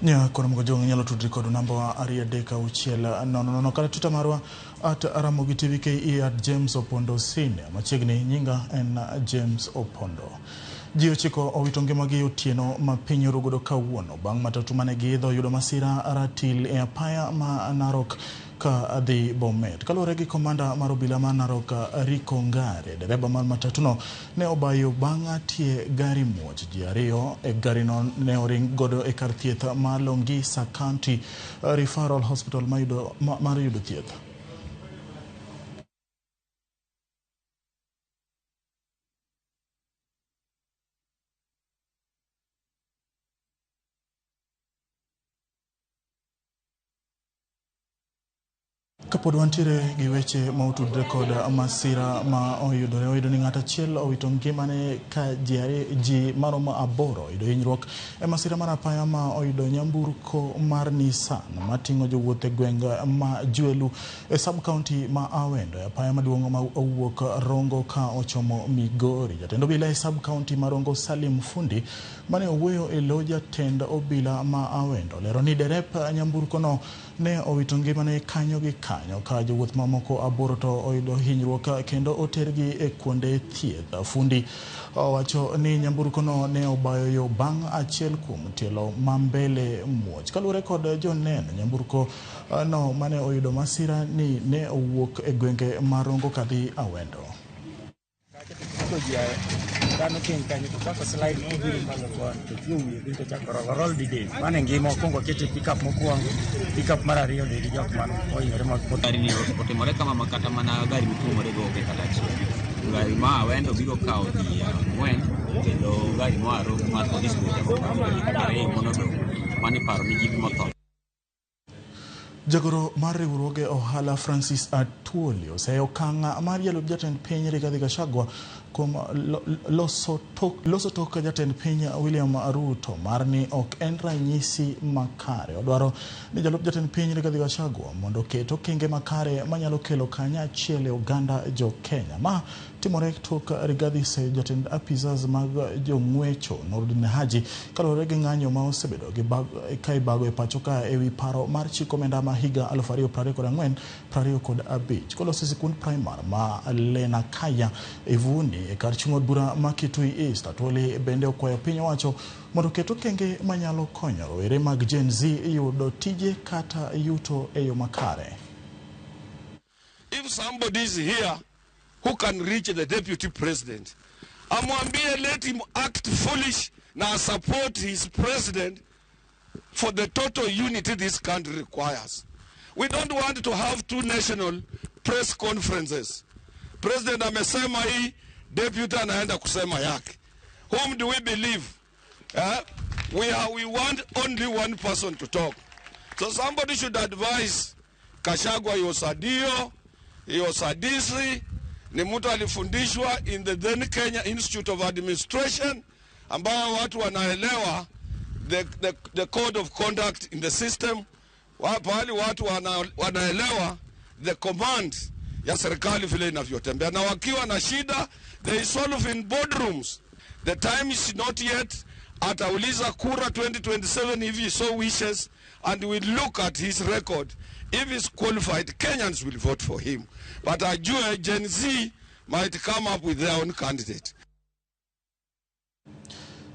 Nya kono mgo nyalo tudri kod namba wa 23600 kata Twitter marwa at Ramogi TV KE at James Opondo Senior. Machiegni nyinga en James Opondo. Ji 9 owito ngimagi otieno ma piny orugodo kawuono bang' matatu mane giidho yudo masira ratil e apaya ma Narok ka dhi Bomet. Kaluwore gi komanda mar obila ma Narok Rico Ngare, dereba mar matatuno ne obayo bang' tie gari muoch. Ji 2 e garino ne oring godo e kar thieth ma Longisa County Referral Hospital mar yudo thieth. Kapod wantiere gi weche ma otudre kod masira ma oyudore, oyudo ni ng'ato achiel owito ngimane ka ji maromo 8 oyudo hinyruok e masira mar apaya ma oyudo nyamburko mar Nissan mating'o jowuoth e gweng' ma Jwelu e sub county ma Awendo e apaya maduong' ma owuok Rongo ka ochomo Migori. Jatend obila e sub county ma Rongo Salim Fundi mane owuoyo e lo jatend obila ma Awendo lero ni derep nyamburko no ne owito ngimane kanyo gi kanyo ka jowuoth mamoko 8 to oyudo hinyruok kendo otergi e kuonde thieth. Fundi owacho ni nyamburko no ne obayo yo bang' achiel kuom tielo ma mbele muoch. Kaluwore kod joneno, nyamburko no mane oyudo masira ni ne owuok e gwenge ma Rongo kadhi Awendo. Dhano keny kanyo to chako slide mobiro kalo koni to chiew wiye piny to chako roll roll didek. Mano e ngima okwongo okete pickup mokwongo, pickup mar ariyo de gi jok man ohinyore mag pot. Gari ni otimore kama ma kata mana gari mituomore go onge kata achiel. Gari ma Awendo biro kawo ji 4 kendo gari moa Rongo mar police go chako kawo ji 2 monodong'. Mano iparo ni ji motho. Jagoro mar riwruoge ohala Francis Atwoli oseyo okang' mar jalup jatend piny Rigathi Gachagua kuom loso tok jatend piny William Ruto mar ni ok en ranyisi makare. Odwaro ni jalup jatend piny Rigathi Gachagua mondo oket okenge makare manyalo kelo kanyachiel e oganda jo Kenya. Ma timore tok Rigathi seyo jatend apisas mag jong'wecho Nurdin Haji kaluwore gi ng'anyo ma osebedo ka ibago e pacho ka ewi paro mar chik omenda ma higa 2024-2025. Koloso sikund primar ma Lena Kaya Ivuni e kar chung' od bura ma Kitui East, Atwoli bende okwayo piny owacho mondo oket okenge manyalo konyo rowere mag Gen Z yudo tije kata yuto e yo makare. If somebody is here who can reach the deputy president, amwambie let him act foolish na support his president for the total unity this country requires. We don't want to have two national press conferences. President amesema hii, deputy anaenda kusema yake. Whom do we believe? We want only one person to talk. So somebody should advise Gachagua, he was a DO, he was a DC, ni mtu alifundishwa in the then Kenya Institute of Administration, ambao watu wanaelewa the code of conduct in the system, pahali watu wanaelewa the command ya serikali vile inavyotembea, na wakiwa na shida they solve in boardrooms. The time is not yet. Atauliza kura 2027 if he so wishes, and we look at his record. If he's qualified, Kenyans will vote for him. But ajue Gen Z might come up with their own candidate.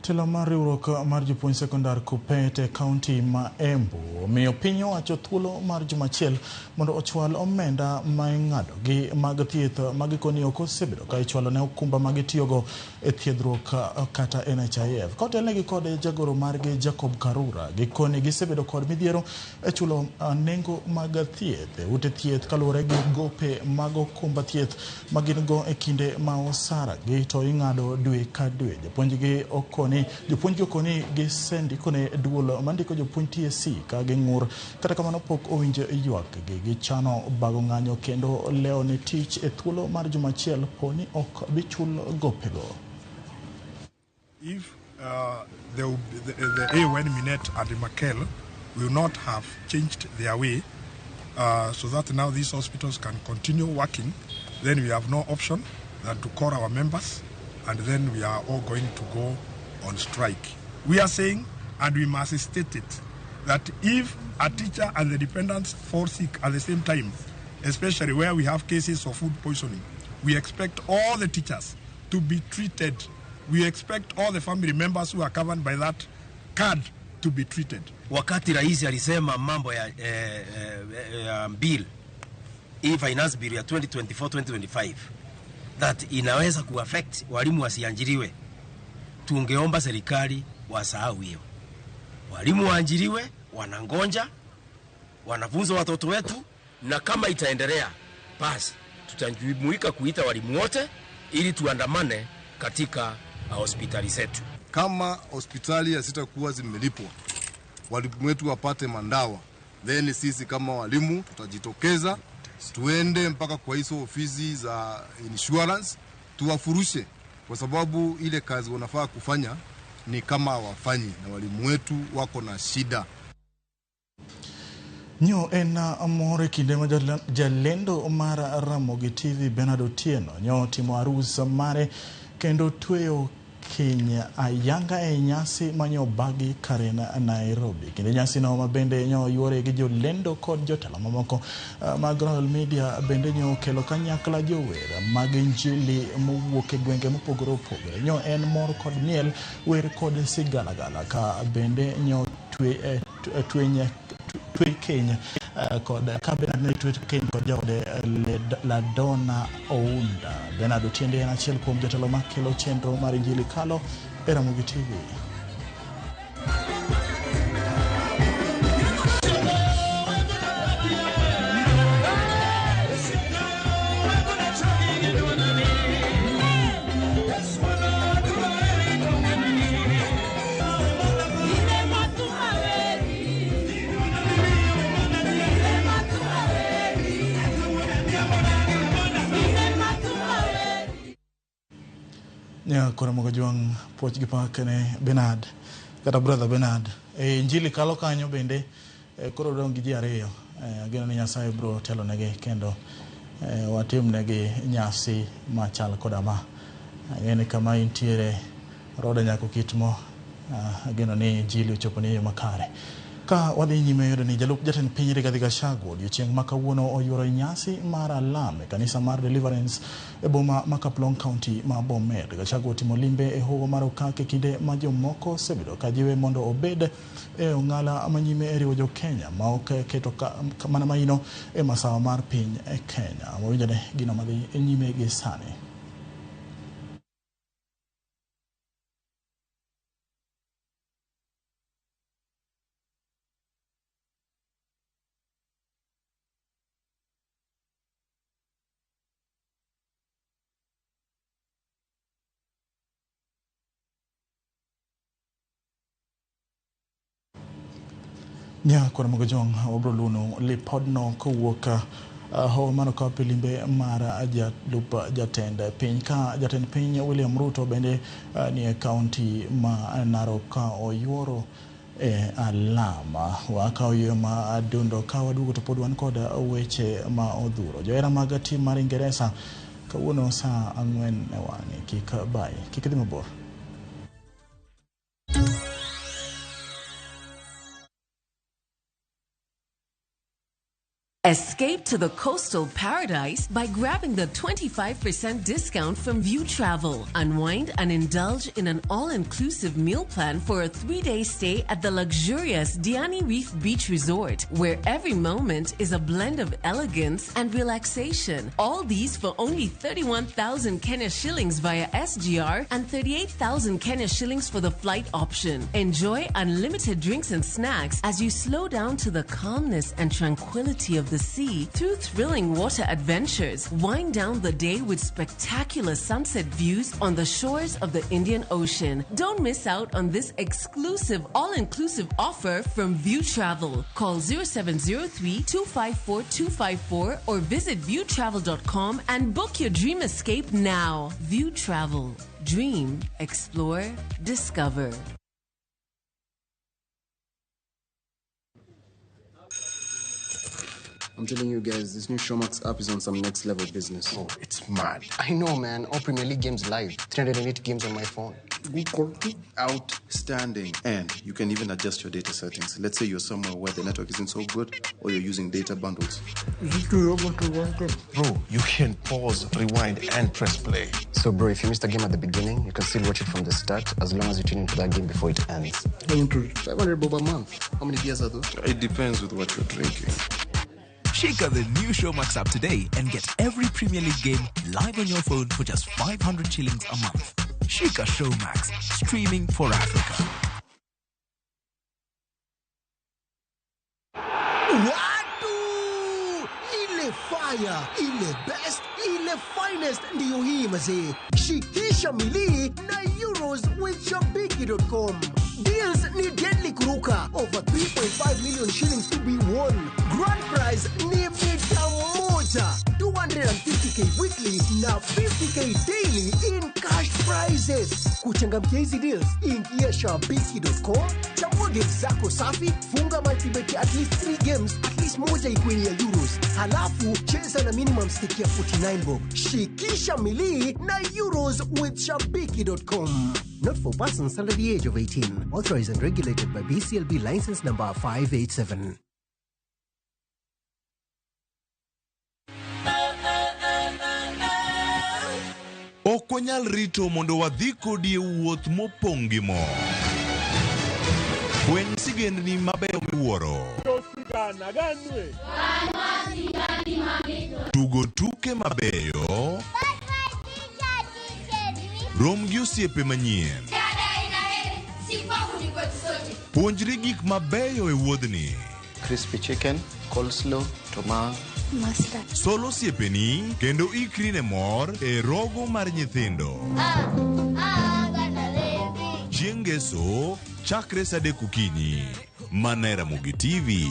Telo mar riwruok mar jopuonj sekondar Kuppet e kaunti ma Embu omiyo piny owacho thuolo mar juma achiel mondo ochwal omenda ma ing'ado gi mag thieth ma gikoni ok osebedo ka ichwalo ne okumba ma gitiyogo e thiedhruok kata NHIF. Ka otelnegi kod jagoro margi Jacob Karura, gikoni gisebedo kod midhiero e chulo nengo mag thieth e ute thieth kaluwore gi gope mag okumba thieth ma gin go e kinde ma osara gi to ing'ado dwe ka dwe. Jopuonjgi okoni gisendikone duol mandiko jopuonj TSC ka ging'ur, kata kamano pok owinj ywakgi. Gichano bago ng'anyo kendo lewo ne tich e thuolo mar juma achiel po ni ok bichul gopego. If the AON Minet and Makel will not have changed their way, so that now these hospitals can continue working, then we have no option than to call our members, and then we are all going to go on strike. We are saying, and we must state it, that if a teacher and the dependents fall sick at the same time, especially where we have cases of food poisoning, we expect all the teachers to be treated. We expect all the family members who are covered by that card to be treated. Wakati rais alisema mambo ya bill, hii finance bill ya 2024-2025, that inaweza kuaffect walimu wasiajiriwe, tungeomba serikali wasahau hiyo. Walimu waajiriwe, wanangonja, wanafunza watoto wetu, na kama itaendelea basi tutajumuika kuita walimu wote ili tuandamane katika hospitali zetu. Kama hospitali hazitakuwa zimelipwa, walimu wetu wapate mandawa, then sisi kama walimu tutajitokeza tuende mpaka kwa hizo ofisi za insurance tuwafurushe, kwa sababu ile kazi wanafaa kufanya ni kama hawafanyi, na walimu wetu wako na shida. Nyo en mor e kinde ma jalendo mar Ramogi TV Bernard Otieno nyo timo arus mare kendo tweyo keny ayanga e nyasi manyo bagi karen Nairobi. Kinde nyasi no mabende nyo yuore gi jolendo kod jotelo mamoko mag Royal Media bende nyo kelo kanyakla jower mag injili mowuok e gwenge mopogore opogore. Nyo en mor kod miel, wer kod sigalagala ka bende nyo twe keny kod ka Bernard ne twe keny kod jaode Ladonna Ounda. Bernard Otiende en achiel kuom jotelo makelo chenro mar injili kalo e Ramogi TV. Koro mogo juang puoch gi pak ne Bernard kata brother Bernard. Injili kalo kanyo bende koro dong gi ji ariyo. Ageno ni Nyasaye bro telo negi kendo watim negi nyasi machal koda ma. Ageno kama intiere Roda nyako kitmo. Ageno ni injili ochopo ni yo makare. Ka wadhi nyime yudo ni jalup jatend piny Rigathi Gachagua odiochieng' ma kawuono oyuoro nyasi mar alam e kanisa mar Deliverance e boma ma Kaplong County ma Bomet. Gachagua otimo limbe e hoho mar Okak e kinde ma jomoko osebedo ka jiwe mondo obed e ong'ala manyime e riwo jo Kenya ma ok keto mana maino e masawa mar piny e Kenya. Wawinjone gino madhi nyime gi sani. Nya kora mogojong obro luno lipodno kowuok ho mano ka pilimbe mar jalup jatend piny ka jatend piny William Ruto bende ni e county ma Narok ka oyuoro e alama wakawo yo ma adundo ka waduogo to pod wan kod weche ma odhuro. Johera mag tim mar Ingeresa kawuono saa 4 e wang'e kik bayi kik dhi mabor. Escape to the coastal paradise by grabbing the 25% discount from View Travel. Unwind and indulge in an all-inclusive meal plan for a 3-day stay at the luxurious Diani Reef Beach Resort, where every moment is a blend of elegance and relaxation. All these for only 31,000 Kenya shillings via SGR and 38,000 Kenya shillings for the flight option. Enjoy unlimited drinks and snacks as you slow down to the calmness and tranquility of the sea through thrilling water adventures. Wind down the day with spectacular sunset views on the shores of the Indian Ocean. Don't miss out on this exclusive all-inclusive offer from View Travel. Call 0703 254 254 or visit viewtravel.com and book your dream escape now. View Travel. Dream, explore, discover. I'm telling you guys, this new Showmax app is on some next level business. Oh, it's mad. I know, man. All Premier League games live. 308 games on my phone. Good quality. Outstanding. And you can even adjust your data settings. Let's say you're somewhere where the network isn't so good or you're using data bundles. Bro, you can pause, rewind, and press play. So, bro, if you missed a game at the beginning, you can still watch it from the start as long as you tune into that game before it ends. 500 bob a month. How many beers are those? It depends with what you're drinking. Shake the new Showmax app today and get every Premier League game live on your phone for just 500 shillings a month. Shika Showmax, streaming for Africa. Watu ile fire, ile best, ile finest ndiyo hii mazee. Shikisha milii na Euros with Shabiki.com. Deals ni deadly kuruka. Over 3.5 million shillings to be won. Grand prize ni mita moja. 250K weekly na 50K daily in cash prizes. Kuchangamkia hizi deals, ingia shabiki.com, chagua games zako safi, funga multibet at least 3 games, at least moja ikuwe ya Euros. Halafu cheza na minimum stake ya 49 bob. Shikisha milii na Euros with shabiki.com. Not for persons under the age of 18. Authorized and regulated by BCLB license number 587. Ok wanyal rito mondo wadhi kodi e wuoth mopong' gi mor. Fweny sigendni mabeyo miwuoro. Tugo tuke mabeyo. Rom gi osiepe manyien. Puonjri gik mabeyo e wuodhni. Crispy chicken, coleslaw, tomato. Mustard. Sol osiepeni kendo ikri ne mor e rogo mar nyithindo. Chieng' ngeso chakre sa 3 okinyi. Mana e Ramogi TV.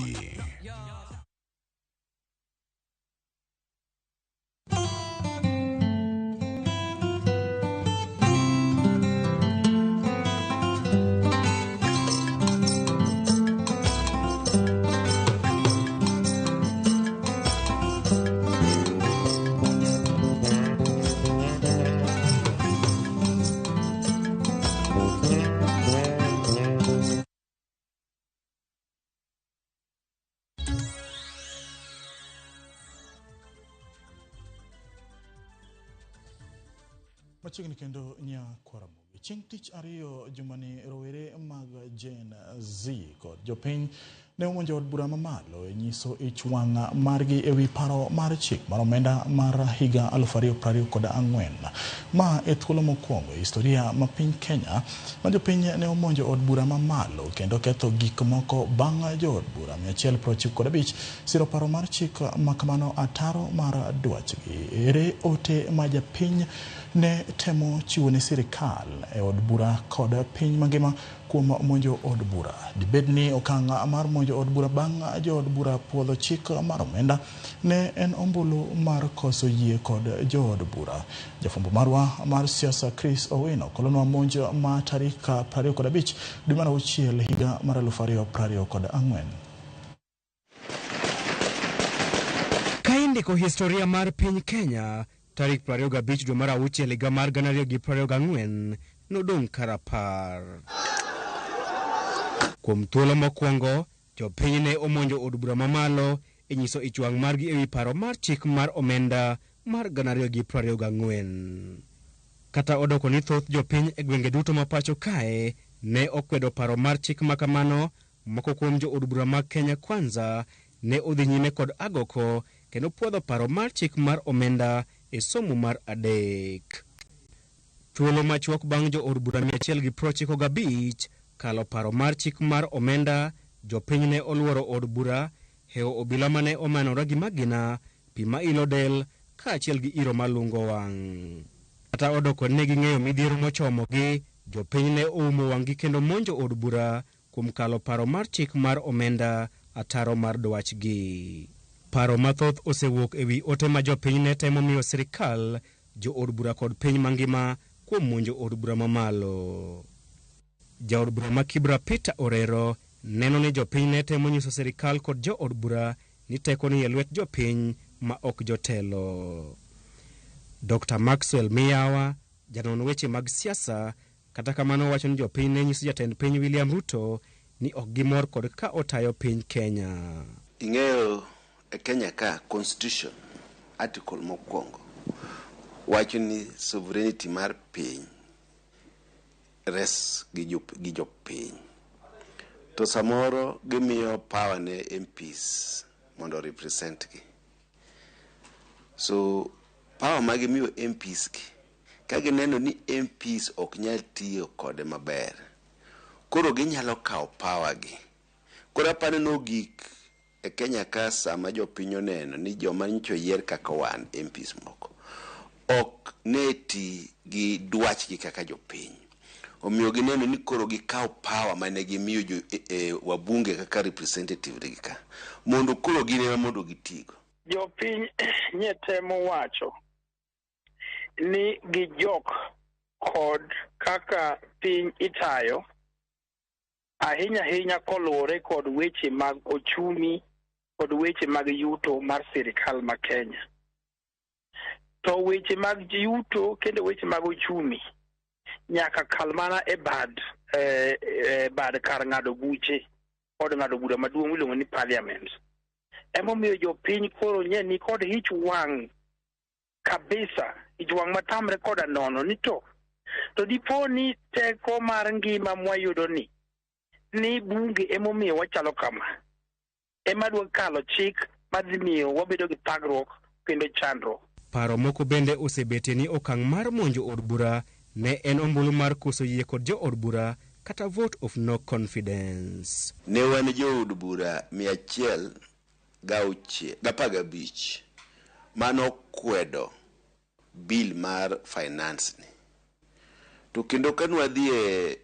Machiegni kendo nyakwaramogi. Chieng' tich ariyo jumani rowere mag Gen Z kod jopiny ne omonjo od bura mamalo e nyiso ich wang' margi ewi paro mar chik mar omenda mar higa 2024. Ma e thuolo mokwongo e historia ma piny Kenya ma jopiny ne omonjo od bura mamalo kendo ketho gik moko bang' jood bura 195 siro paro mar chik makamano ataro mar dwachgi. Ere ote ma japiny ne temo chiwo ne sirikal e od bura kod piny mangima kuom monjo od bura. Dibed ni okang' mar monjo od bura bang' jood bura puodho chik mar omenda ne en ombulu mar koso yie kod jood bura. Jafwambo marwa mar siasa Chris Owino kolonwa monj ma tarik 25 dwe mar auchiel higa mar 2024. Ka indiko historia mar piny Kenya tarik 25 dwe mar auchiel higa mar 2024 nodong' karapar. Kuom thuolo mokwongo, jopiny ne omonjo od bura mamalo e nyiso ich wang' margi ewi paro mar chik mar omenda mar 2024. Kata odoko ni thoth jopiny e gwenge duto ma pacho kae ne okwedo paro mar chik makamano, moko kuom jo od bura mag Kenya Kwanza ne odhi nyime kod agoko kendo puodho paro mar chik mar omenda e somo mar adek. Thuolo machuok bang' jo od bura 195 kalo paro mar chik mar omenda, jopiny ne oluoro od bura, hewo obila mane omanore gi magina, pi ma ilo del, kaachiel gi iro malungo wang'. Kata odoko ni ging'eyo midhiero mochomogi, jopiny ne oumo wang'gi kendo monjo od bura kuom kalo paro mar chik mar omenda ataro mar dwachgi. Paro mathoth osewuok ewi ote ma jopiny ne temo miyo sirikal, jo od bura kod piny mangima kuom monjo od bura mamalo. Jaod bura ma Kibra Peter Orero neno ni jopiny ne temo nyiso sirikal kod jo od bura ni teko ni e lwet jopiny ma ok jotelo. Dr. Maxwell Miyawa, janon weche mag siasa, Kata kamano owacho ni jopiny ne nyiso jatend piny William Ruto ni ok gimor kod kaka otayo piny Kenya. Ing'eyo e Kenya ka constitution article mokwongo wacho ni sovereignty mar piny res gi jopiny. To samoro gimiyo power ne MPs mondo represent gi. So power ma gimiyo MPs gi, ka gineno ni MPs ok nyal tiyo kode maber, koro ginyalo kawo power gi. Koro aparo nogik e Kenya ka sama jopiny oneno ni joma nyocha oyier kaka wan MPs moko ok ne ti gi dwachgi kaka jopiny. Omiyo gineno ni koro gikaw power mane gimiyo jo wabunge kaka representative gi ka mondo koro gin ema mondo gitigo. Jopiny nye temo wacho ni gijok kod kaka piny itayo ahinya ahinya koluwore kod weche mag ochumi kod weche mag yuto mar sirikal ma Kenya. To weche mag yuto kendo weche mag ochumi nyaka kal mana e bad bad kar ng'ado buche od ng'ado bura maduong' miluongo ni parliament. Emomiyo jopiny koro nye ni kod ich wang' kabisa, ich wang' matamre koda nono ni to dipo ni teko mar ngima mwayudo ni bunge emomiyo wachalo kama, ema dwa kalo chik madhi miyo wabedo gi thagruok kendo chandruok. Paro moko bende osebetie ni okang' mar monjo od bura ne en ombulu mar koso yie kod jo od bura kata vote of no confidence. Ne wan jood bura 115 manokwedo bill mar finance ni. To kendo kanwadhi e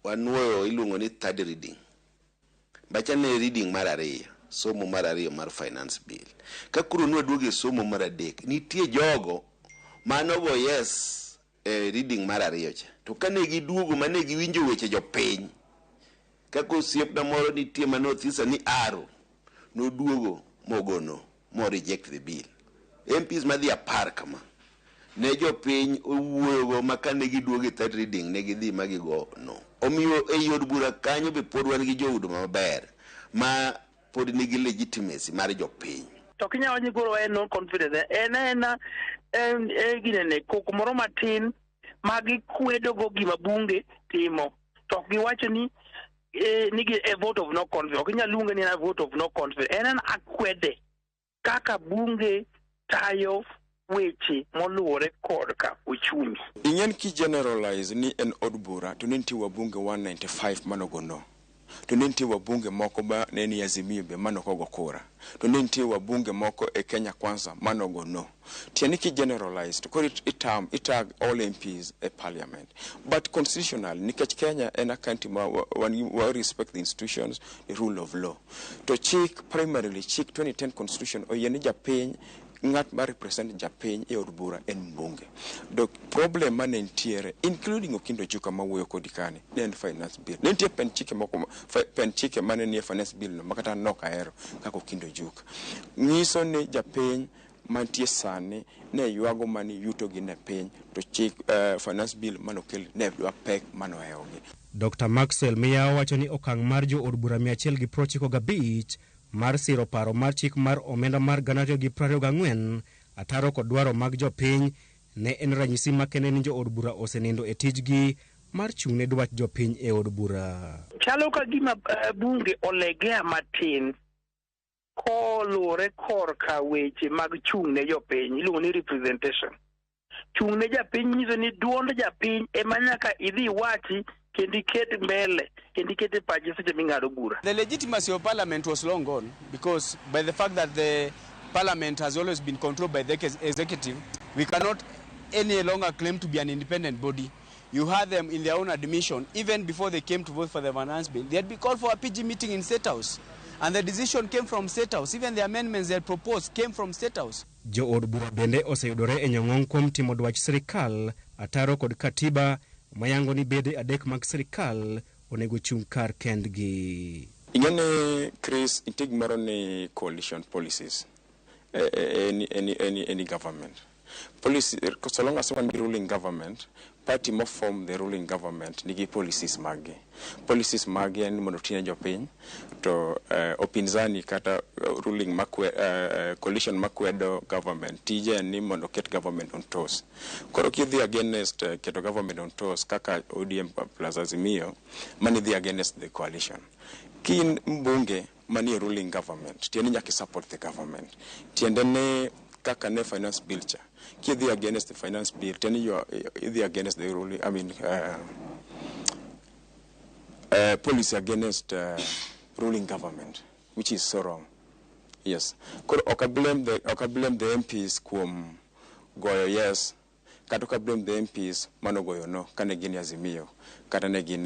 wanuoyo iluongo ni third reading. Bacha ne reading mar ariyo, somo mar ariyo mar finance bill. Ka koro nwaduogo e somo mar adek, nitie jogo manogo yes e reading mar ariyo cha. To kane giduogo mane giwinjo weche jopiny, kaka osiepna moro nitie manothisa ni Aro, noduogo mogono, mo reject the bill. MPs madhi 10 kama ne jopiny owuoyogo ma kane giduogo e third reading ne gidhi ma gigo no. Omiyo ei od bura kanyo be pod wan gi jood maber ma pod nigi legitimacy mar jopiny. To kinyalo ni koro en no confidence en ena en ginene koko moro matin ma gikwedogo gima bunge timo to ok giwacho ni nigi a vote of no confidence. Ok inyal luonge ni en a vote of no confidence, en akwede kaka bunge tayo weche moluwore kod ka ochumi. Ing'en ki generalize ni en od bura to ne nitie wabunge 195 manogo no. To ne nitie wabunge moko ma ne ni Azimio be manokogo kura. To ne nitie wabunge moko e Kenya Kwanza manogo no. Tiende ki generalize to koro itag all MPs e parliament. But constitutional, nikech Kenya en a country ma wa respect the institutions, the rule of law. To chik primarily, chik 2010 constitution oyie ni japiny ng'at ma represent japiny e od bura en mbunge. Do problem mane nitiere, including Okindo Ojuka mawuoyo kodi kani, ne en finance bill. Ne nitie pen chike moko, pen chike mane nie finance bill no makata nok ahero kaka Okindo Ojuka. Nyiso ni japiny mantie sani ne ywago mani yuto gi ne piny to chik finance bill manokel ne dwa pek manohewogi. Dr. Maxwell Miyawo wacho ni okang' mar jo od bura 195 mar siro paro mar chik mar omenda mar 2024 ataro kod dwaro mag jopiny ne en ranyisi makende ni jo od bura osenindo e tijgi mar chung' ne dwach jopiny e od bura. Chalo ka gima bunge olegea matin koluwore korka weche mag chung' ne jopiny, iluongo ni representation. Chung' ne japiny nyiso ni duond japiny ema nyaka idhi iwachi kendo iket mbele kendo iket e pachi seche ming'ado bura. The legitimacy of parliament was long gone because by the fact that the parliament has always been controlled by the executive, we cannot any longer claim to be an independent body. You had them in their own admission, even before they came to vote for the finance bill, they had been called for a PG meeting in State House. And the decision came from State House. Even the amendments they had proposed came from State House. Jo od bura bende oseyudore e nyong'ong kuom timo dwach sirikal ataro kod katiba mayango ni bede adek mag sirikal onego chung' kar kendgi. Ing'e Chris, nitie gimoro ni coalition policies any government. Policy, so long as one be ruling government, Party mo form the ruling government nigi policies maggi. Policies maggi en mondo otine jopiny to upinzani kata ruling makwe, coalition makwedo government tije en ni mondo oket government on toes. Koro kidhi against keto government on toes kaka ODM plus Azimio, mani dhi against the coalition. Kin mbunge manie ruling government, tiende nyaka support the government. Tiende ne kaka ne finance bill cha. Kidhi against the finance bill, tiende you are idhi against the ruling, I mean, policy against ruling government, which is so wrong. Yes. Koro ok blame the MPs kuom goyo yes, kata ok blame the MPs mano goyo no kane gin Azimio, kata ne gin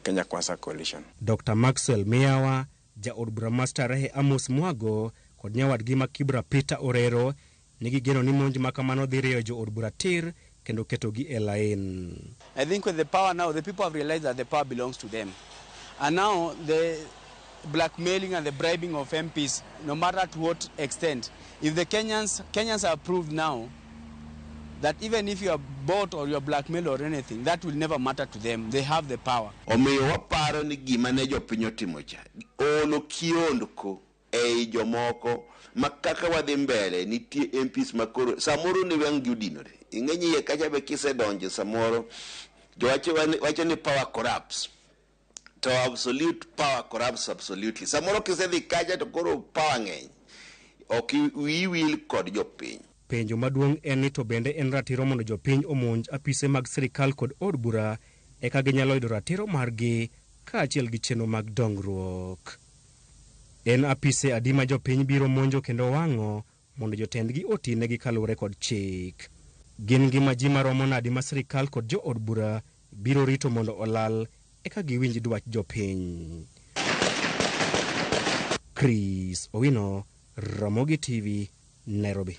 Kenya Kwanza coalition. Dr. Maxwell Miyawa, jaod bura ma Starehe Amos Mwago kod nyawadgi ma Kibra Peter Orero nigi geno ni monj ma kamano dhi rieyo jood bura tir kendo ketogi e lain. I think with the power now, the people have realized that the power belongs to them. And now the blackmailing and the bribing of MPs, no matter to what extent, if the Kenyans have proved now that even if you are bought or you are blackmailed or anything, that will never matter to them. They have the power. Omiyo waparo ni gima ne jopiny otimo cha olo kiondko ei jomoko ma kaka wadhi mbele nitie MPs makoro samoro ni wang' gi odinore ing'e iye kacha be kisedonjo samoro jowacho wacho ni power corrupts to absolute power corrupts absolutely. Samoro kisedhi kacha to koro power ng'eny ok wiyi wil kod jopiny. Penjo maduong' en ni to bende en ratiro mondo jopiny omonj apise mag sirikal kod od bura eka ginyalo yudo ratiro margi kaachiel gi chenro mag dongruok. En apise adi ma jopiny biro monjo kendo wang'o mondo jotendgi otinegi kaluwore kod chik. Gin ngima ji maromo nadi ma sirikal kod jood bura biro rito mondo olal eka giwinj dwach jopiny. Chris Owino, Ramogi TV, Nairobi.